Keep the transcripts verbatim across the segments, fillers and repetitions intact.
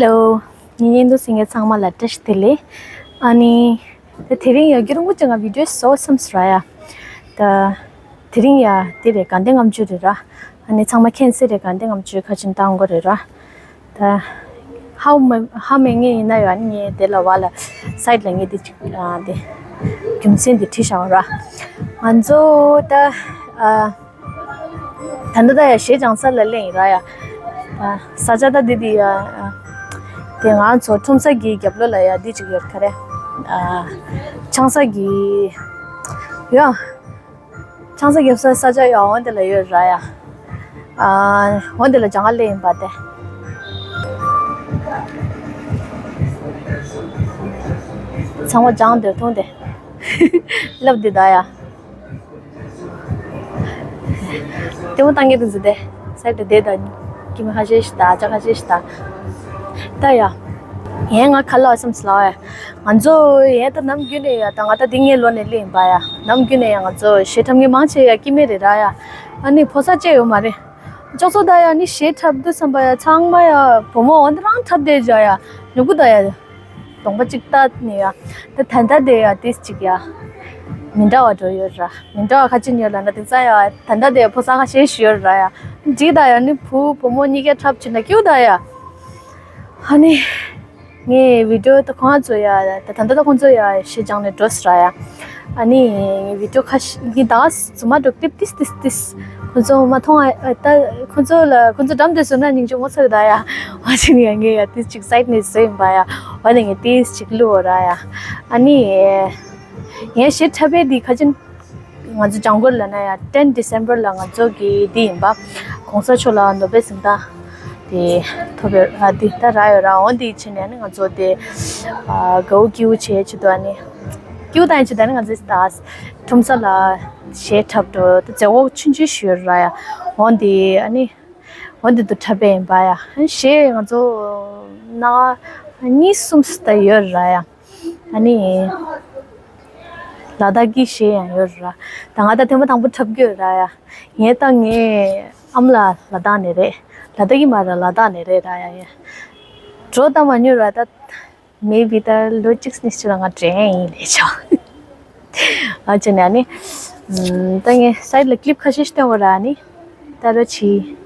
ལོ། ངའི་བརྙན་ཐུང་གཟིགས་མཁན་ཚང་མ་ལ་བཀྲ་ཤིས་བདེ་ལེགས། ཨ་ནི། ད་དེ་རིང་ཡ་རྒྱུན་རིང་པོ་ཅིག་ང་བི་ཌིའོ་བཟོ་བསམ་སོང་ར་ཡ། ད། དེ་རིང་ཡ་དེ་རེད། དགའ་ལྡན་ལྔ་མཆོད་རེད་ར། ཨ་ནི་ཚང་མ་མཁྱེན་གསལ་རེད། དགའ་ལྡན་ལྔ་མཆོད་ཁ་ཆེམས་བཏང་དགོས་རེད་ར། ད། ཧ་མ་ཧ་མ་ངེས་ཡིན་ན་ཡང་ངས་དེ་ལ་བ་ལ་སའིཌ་ལ་ངས་དེ་ཅིག་ཨ་དེ་རྒྱུ་མཚན་དེ་བྲིས་བཞག་ར། ང་ཚོ་ད་ཨ་ད་ལྟ་ད་ཡ་གཞས་སྦྱང་ས་ལ་སླེབས་ཡིན་ར་ཡ། ཨ་ས་ཆ་ད་འདི་འདི་ཡ་ཨ་དེ་ང་ཚོ་ཁྲོམ་ས་གི་རྒྱབ་ལོགས་ལ་ཡ་འདི་ཅིག་ཡོད། ག་རེ་ཨ་ཆང་ས་གི་ཡ། ཆང་ས་རྒྱབ་ས་ས་ཆ་ཡང་འོན་དེ་ལ་ཡོད་ར་ཡ། ཨ་འོན་དེ་ལ་སྦྱང་ག་སླེབས་ཡིན་པ་དེ། ཚང་མ་སྦྱང་འདོད་ཐུང་དེ། ལབ་དེ་ད་ཡ། ལྟད་མོ་བཏང་གི་འདུག་ཟེར་ཏེ། སའིཌ་དེ་དང་ཀི་མ་ཁ་ཤས་ཤིག་དང་ཅ་ཁ་ཤས་ཤིག་དང་། ད་ཡ། ཡང་ང་ཁ་ལག་བསམ་སི་ལ་ཡ། ང་ཚོ་ཡང་ད་ནམ་རྒྱུན་ནས་ཡ་ད་ང་ད་འདི་ངའི་ལོ་ནས་སླེབས་ཡིན་པ་ཡ། ནམ་རྒྱུན་ནས་ཡ་ང་ཚོ་གཞས་འཁྲབ་མཁན་མང་ཆེ་ཡ་སྐྱེ་དམན་རེད་ར་ཡ། ཨ་ནི་ཕོ་གསར་བཅས་ཡོད་མ་རེད། ཅོག་ཙོ་ད་ཡ་ནི་གཞས་འཁྲབ་དུས་ཙམ་པ་ཡ་ཚང་མ་ཡ་བུ་མོ་འོན་ཏེ་རང་འཁྲབ་བསྡད་བྱ་ཡ། ནུ་གུ་ད་ཡ། གདོང་པ་གཅིག་ལྟ་ནས་ཡ། ད་ད་ལྟ་དེ་ཡ་ཏིས་གཅིག་ཡ། མི་འདྲ་བ་འགྲོ་ཡོད་ར། མི་འདྲ་བ་ཁ་ཅིག་ཡོད་ལ་ན་དེང་སང་ཡ་ད་ལྟ་དེ་ཕོ་གསར་ཁ་ཤས་ཤིག་ཡོད་ར་ཡ། འགྲིག་ད་ཡ་ནི་བུ་བུ་མོ་གཉིས་ཀས་འཁྲབ་བྱེད་ན་སྐྱིད་ད་ཡ། ཨ་ནི། ངས་བི་ཌིའོ་ད་ཁོང་ཚོ་ཡ་ད་ད་ལྟ་ད་ཁོང་ཚོ་ཡ་གཞས་སྦྱངས་ནས་འགྲོ་ས་ར་ཡ། ཨ་ནི་ངས་བི་ཌིའོ་ཁ་ཤས་ངས་ད་རྫུན་མ་འགྲོ་ཀླིབ་ཏིས་ཏིས་ཏིས། ཁོ་ཚོ་མ་མཐོང་ཨ། ད་ཁོ་ཚོ་ལ་ཁོ་ཚོ་འགྲམ་དུ་བཟོས་ན་སྙིང་རྗེ་མོ་ཚོར་ད་ཡ། བ་ཅིག་ཡ་ངས་ཡ་ཏིས་ཅིག་སའིཌ་ནས་བཟོས་ཡིན་པ་ཡ། བ་ནས་ངས་ཏིས་ཅིག་བླུགས་འོ་ར་ཡ། ཨ་ནི། ངས་གཞས་འཁྲབ་པའི་འདི་ཁ་ཅིག་ང་ཚོ་སྦྱང་དགོས་ལ་ན་ཡ། ཏེན་ཌི་སེམ་བར་ལ་ང་ཚོ་གི་འདི་ཡིན་པ། གོང་ས་མཆོག་ལ་ནོ་བེལ་གཟེངས་རྟགས་དེ་ཐོབ་ཡོད་ར། འདི་ད་རག་ཡོད་ར། འོ་འདི་བྱས་ནས་ནི་ང་ཚོ་དེ་ཨ་དགའ་བོ་སྐྱིད་བོ་བྱས་བྱེད་དུ་ཨ་ནི། སྐྱིད་བོ་བཏང་བྱེད་དུ་ཨ་ནི་ང་ཚོ་ད་ཁྲོམ་ས་ལ་གཞས་འཁྲབ་འགྲོ་ད་མཛད་སྒོ་ཆུང་ཆུང་ཞིག་ཡོད་ར་ཡ། འོ་འདི་ཨ་ནི། འོ་འདི་དུ་འཁྲབ་པ་ཡིན་པ་ཡ། གཞས་ང་ཚོ་ན་གཉིས་གསུམ་ད་ཡོད་ར་ཡ། ཨ་ནི། ལ་དྭགས་ཀྱི་གཞས་ཡང་ཡོད་ར། ད་ང་ད་ཐེངས་མ་དང་པོ་འཁྲབ་རྒྱུ་ཡོད་ར་ཡ། ངས་ད་ངའི་ཨ་མ་ལགས་ལ་དྭགས་ནས་རེད། ལ་དྭགས་ཀྱི་མ་ར་ལ་དྭགས་ནས་རེད་ར་ཡ་ཡ། འགྲོ་ད་མ་མྱོང་ར་ད། མེ་བི་ད་ལོ་གཅིག་གཉིས་ཤིག་ལ་ང་དྲན་ཡིན་ལས་ཆོག་ཨ་ཅེ་ནས་ཨ་ནི། ད་ངས་སའིཌ་ལ་ཀླིབ་ཁ་ཤས་ཤིག་བཏོན་པ་ར་ཨ་ནི། ད་རོ་ཆི།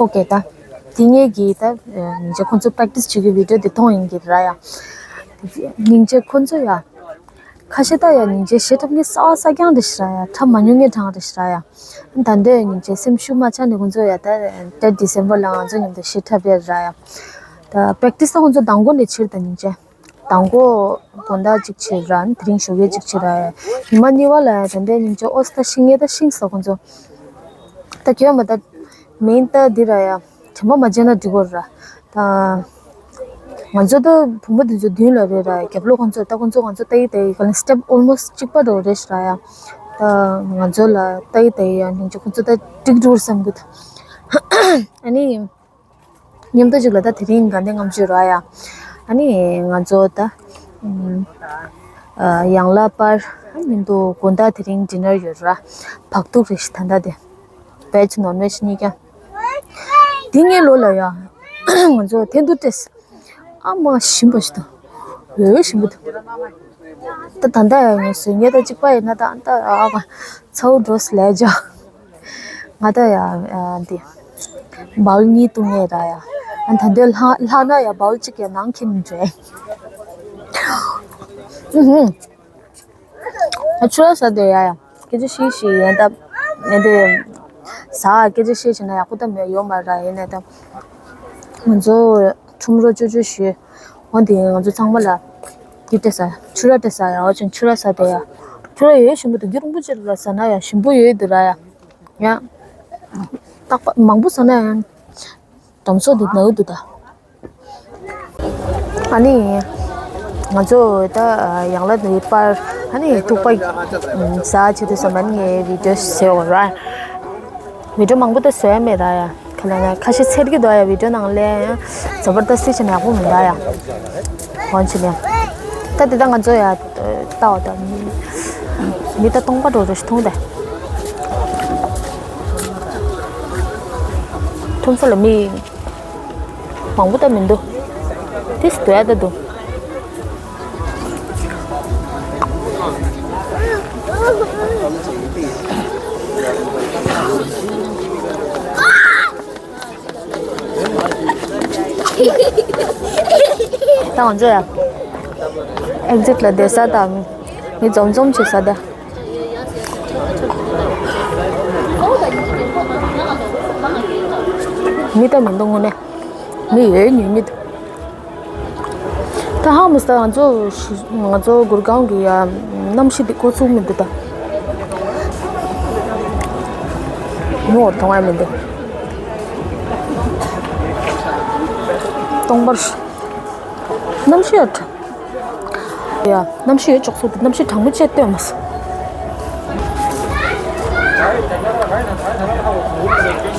ཨོ་ཀེ་ད། དེ་ངེད་ཀྱིས་ད་སྙིང་རྗེ་ཁོང་ཚོ་པེ་རེག་ཊི་སི་བྱེད་ཀྱི་བི་ཌིའོ་དེ་མཐོང་ཡིན་གྱི་ར་ཡ། སྙིང་རྗེ་ཁོང་ཚོ་ཡ། ཁ་ཤས་ད་ཡ་སྙིང་རྗེ་གཞས་འཁྲབ་མཁན་གསར་པ་གསར་རྐྱང་རེད་ཤག་ར་ཡ། འཁྲབ་མ་མྱོང་མཁན་གྲས་རེད་ཤག་ར་ཡ། ད་འདོད་སྙིང་རྗེ་སེམས་ཤུགས་མ་ཆག་ནས་ཁོང་ཚོ་ཡ་ད་ཏེན་ཌི་སེམ་བར་ལ་ང་ཚོ་མཉམ་དུ་གཞས་འཁྲབ་ཡ་ར་ཡ། ད་པེ་རེག་ཊི་སི་ད་ཁོང་ཚོ་མདང་དགོང་ནས་བྱེད་ད་སྙིང་རྗེ། དང་པོ་དགོང་དག་གཅིག་བྱེད་ར་དེ་རིང་ཞོགས་ཀས་གཅིག་བྱེད་ར། ཉི་མ་གཉིས་པ་ལ་ཡ་དེ་འདྲའི་སྙིང་རྗེ་ཨོ་སི་ད་ཤིང་ངེ་ད་ཤིང་ས་ཁོང་ཚོ། ད་ཁྱོད་མ་ད་མིན་ད་འདི་ར་ཡ་དྲན་པ་མ་བརྗེད་ན་འགྲིག་གོ་ར། ད་ང་ཚོ་ད་བུ་མོ་དེ་ཚོ་མདུན་ལ་རེད་ར་རྒྱབ་ལོགས་ཁོང་ཚོ་ད་ཁོང་ཚོ་ང་ཚོ་ལྟ་ཡི་ལྟ་ཡི་ག་ལ་སི་ཊེབ་ཨོལ་མོ་སི་གཅིག་པ་འགྲོ་རེད་ཤག་ར་ཡ། ད་ང་ཚོ་ལ་ལྟ་ཡི་ལྟ་ཡི་ཡ་སྙིང་རྗེ་ཁོང་ཚོ་ད་འགྲིག་འགྲོ་བསམ་གི་ད། ཨ་ནི། མཉམ་དུ་ཅིག་ལ་ད་དེ་རིང་དགའ་ལྡན་ལྔ་མཆོད་ར་ཡ། ཨ་ནི་ང་ཚོ་ད་ཨམ་ཨ་ཡང་ལ་པར་མཉམ་དུ་དགོང་དག་དེ་རིང་ཌི་ནར་ཡོད་ར། བག་ཐུག་རེ་ཞིག་ད་ལྟ་དེ་བེཇ་ནོན་བེཇ་གཉིས་ཀ། དེ་ངའི་ལོ་ལ་ཡ། ང་ཚོ་འཐེན་ཐུག་སྤྲད། ཨ་མ་ཞིམ་པ་ཞིག་དང་། འོ་ཞིམ་པོ་འདུག་ད་ད་ལྟ་ཡང་ངས་བཟོས་ངས་ད་གཅིག་པ་ཡིན་ན་ད་ད་ཨ་མ་ཚ་བོ་འགྲོ་སི་ལས་ཇ། ང་ད་ཡ་འདི་བལ་གཉིས་བཏུང་ངས་ད་ཡ། ཨ་ད་འདོད་ལྷག་ལྷག་ན་ཡ་བའུལ་གཅིག་གི་ནང་ཁྱིམ་འདྲེ། ཨུ་ཧུ། ཨ་ཆུ་ར་ས་དེ་ཡ་ཡ། སྐད་ཆ་བཤད་བཤད་ཡན་ད་ཡན་དེ་ཟ་སྐད་ཆ་བཤད་བྱས་ན་ཡག་པོ་ད་མེད་ཡོད་མ་ར། ཡིན་ནའི་ད་ང་ཚོ་ཁྲོམ་རོགས་ཅོ་ཅོ་ཞུས། འོ་དེ་ང་ཚོ་ཚང་མ་ལ་འདི་སྤྲད་ས་ཆུ་ར་སྤྲད་ས་ཡ། འོ་ཅན་ཆུ་ར་ས་དེ་ཡ། ཆུ་ར་ཡོད་ཞིམ་པོ་འདུག་རྒྱུ་རིན་པོ་ཆེ་ལ་ཟ་ན་ཡ་ཞིམ་པོ་ཡོད་འདུག་ར་ཡ། ཡ། རྟག་པ་མང་པོ་ཟ་ན་ཡང་། འགྲམ་སོ་དེ་ན་འུ་འདུག་ད། ཨ་ནི། ང་ཚོ་ད་ཡང་ལ་ནུས་པར་ཨ་ནི་ཐུག་པ་ཟ་ཆེད་དུ་བསམ་པ་ནི་ངའི་བི་ཌིའོ་བཟོས་འོ་ར། བི་ཌིའོ་མང་པོ་ད་བཟོས་མེད་ད་ཡ། ཁ་ལ་ན་ཁ་ཤས་ཚེར་གི་འདུག་ཡ། བི་ཌིའོ་ནང་ལས་ཡ་ཛ་བར་དསྟི་བྱས་ན་ཡག་པོ་མི་འདུག་ཡ། འོན་ཅི་ནས་ད་དེ་ད་ང་ཚོ་ཡ་ལྟ་བ་ད་མི་མི་ད་སྟོང་པ་འགྲོ་རུ་ཞིག་མཐོང་དེ། ཐུམ་ས་ལ་མི། མང་པོ་ད་མི་འདུག་དེ་སུ་དོ་ཡ་ད་འདུག་ད་ང་ཚོ་ཡ། ཨེག་ཛིཊ་ལ་བསྡད་ས་དང་། མི་འཛོམས་འཛོམས་བྱེད་ས་ད། མི་ད་མི་འདུག་དངོས་གནས། མི་ཡོད་ཉུང་ཉུང་འདུག་ད་ཧང་མི་སྟ་ང་ཚོ་ང་ཚོ་གུར་གང་གི་ཡ་གནམ་གཤིས་འདི་འགོ་ཚུགས་མི་འདུག་ད། ངོ་མཐོང་ཡ་མི་འདུག་སྟོང་པར་གནམ་གཤིས་ཡ། ཡ། གནམ་གཤིས་ཡོད་ཅོག་སོ་དེ་གནམ་གཤིས་གྲང་མོ་བྱས་སྟོན་མ་སོང་།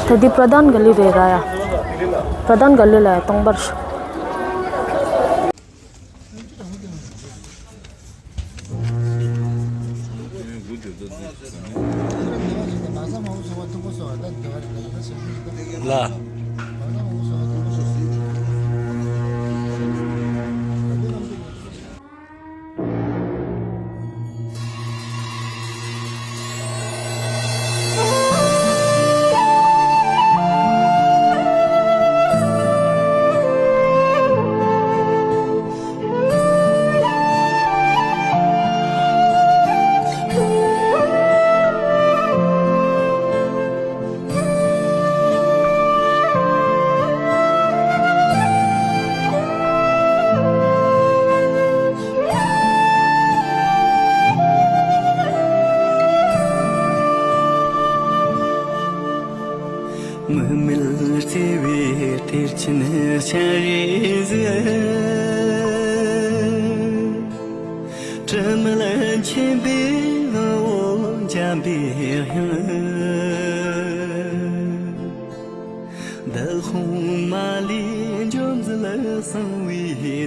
ད་འདི་པྲ་དྷན་ག་ལི་རེད་ར་ཡ། པྲ་དྷན་ག་ལི་ལ་ཡ་སྟོང་པར། ལ། མི་མེད་བརྩེ་བའི་གཏེར་ཆེན་སྤྱན་རས་གཟིགས། དྲི་མེད་མཁྱེན་པའི་ངོ་བོ་འཇམ་པའི་དབྱངས། འདི་དཔུང་མ་ལུས་འཇོམས་མཛད་གསང་བའི་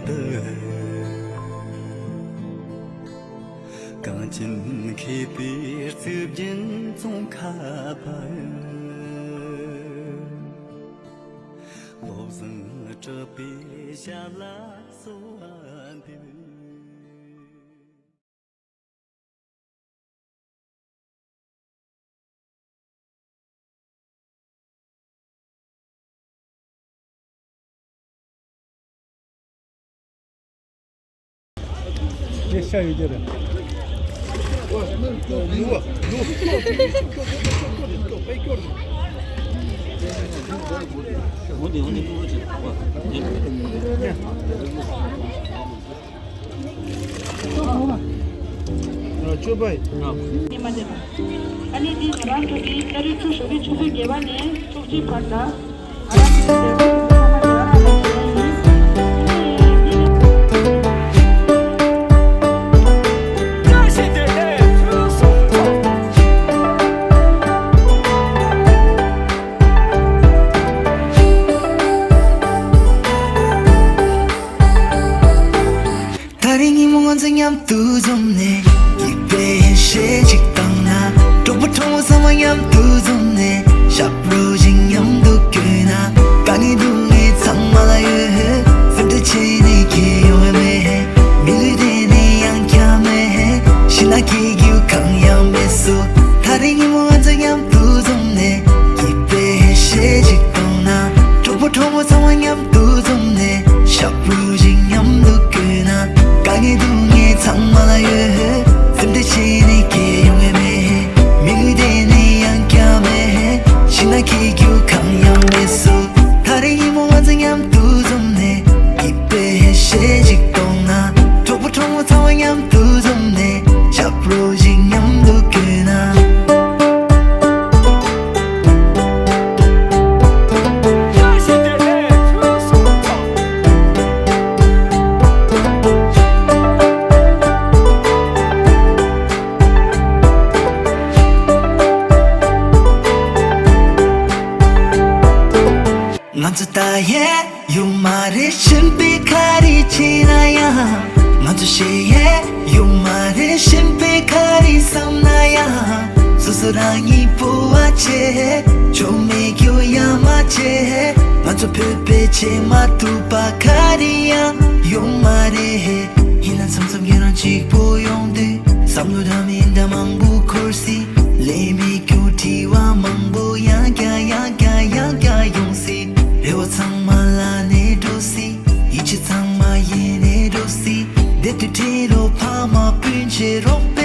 བདུད། གངས་ཅན་མཁས་པའི་རྩིབས་བརྒྱད་ཙོང་ཁ་པ། བློ་བཟང་གྲགས་པའི་ཞབས་ལ་གསོལ་བ་འདེབས། ཨ་ནི་འདི་ང་རང་ཚོ་འདི་ཏ་རིག་བཅུ་དྲུག་གི་ཆུ་ཚོད་བརྒྱད་པ་ནས་བཅུ་གཅིག་བར་དང་། ད་རེས་ཉིན་མོ་ང་ཚོ་མཉམ་དུ་འཛོམས་ནས། སྐྱིད་པའི་ཡིད་ཆེས་ཅིག་བཏང་ན། གྲོགས་པོ་གྲོགས་མོ་ཚང་མ་མཉམ་དུ་འཛོམས་ནས། ཞབས་བྲོ་ཞིག་མཉམ་དུ་བརྐོས་ན། དཀའ་ངལ་སྡུག་བསྔལ་ཚང་མ་ལ་ཡོད། སེམས་ཁྲལ་བྱས་ནས་ཁྱད་ཡོང་བ་མེད། མི་ལུས་བདེ་ནས་ཡང་ཁྱབ་མེད། ཕྱི་ནང་སྐྱིད་སྡུག་གང་ཡང་མེད་སོ། ད་རེས་ཉིན་མོ་ང་ཚོ་མཉམ་དུ་འཛོམས་ནས། སྐྱིད་པའི་ཡིད་ཆེས་ཅིག་བཏང་ན། གྲོགས་པོ་གྲོགས་མོ་ཚང་མ་མཉམ་ ཚང་མ་ལ་ཡོད། སེམས་བདེ་བྱས་ནས་སྐྱེ་ཡོང་ངེས་མེད། མི་ལུས་བདེ་ནས་ཡང་བསྐྱར་མེད། ཤི་ན་སྐྱེ་རྒྱུ་གང་ཡང་མེད་སུ། ད་རེས་ཉིན་མོ་ང་ཚོ་མཉམ་དུ་འཛོམས་ནས། སྐྱིད་པའི་ཧེ་ཤེས་ཅིག་གཏོང་ན། གྲོགས་པོ་གྲོགས་མོ་ཚང་མ་མཉམ་དུ་འཛོམས་ནས། ཞབས་བྲོ་ཞིག་མཉམ་དུ་དགོད་ན། ང་ཚོ་ད་ཡས་ཡོད་མ་རེད། གཞན་པའི་ག་རེ་བྱས་ན་ཡང་། ང་ཚོ་ཞེ་ཡས་ཡོད་མ་རེད། གཞན་པའི་ག་རེ་བསམ་ན་ཡང་། སོ་སོ་རང་ཉིད་སྤོབས་པ་བྱེད། ཆོ་མེད་རྒྱུ་ཡ་མ་བྱེད། ང་ཚོ་བོད་པའི་བྱེད་མ་ཐུབ་པ་ག་རེ་ཡང་ཡོད་མ་རེད། ཡིན་ན་མཚམས་མཚམས་ཁྱེད་རང་གཅིག་པུ་ཡོང་དུས། བསམ་བློ་འདྲ་མིན་འདྲ་མང་པོ་འཁོར་སྲིད། ལས་མེད་རྒྱུ་དྲི་བ་མང་པོ་ཡང་བསྐྱར་ཡང་བསྐྱར་ཡང་བསྐྱར་ཡོང་སྲིད། རེ་བ་ཚང་མ་ལ་ནས་འགྲོ་སྲིད། ཡིད་ཆེས་ཚང་མ་ཡེ་ནས་འགྲོ་སྲིད། བདེ་དུས་ཁྲིད་རོགས། ཕ་མ་སྤུན་མཆེད་རོགས།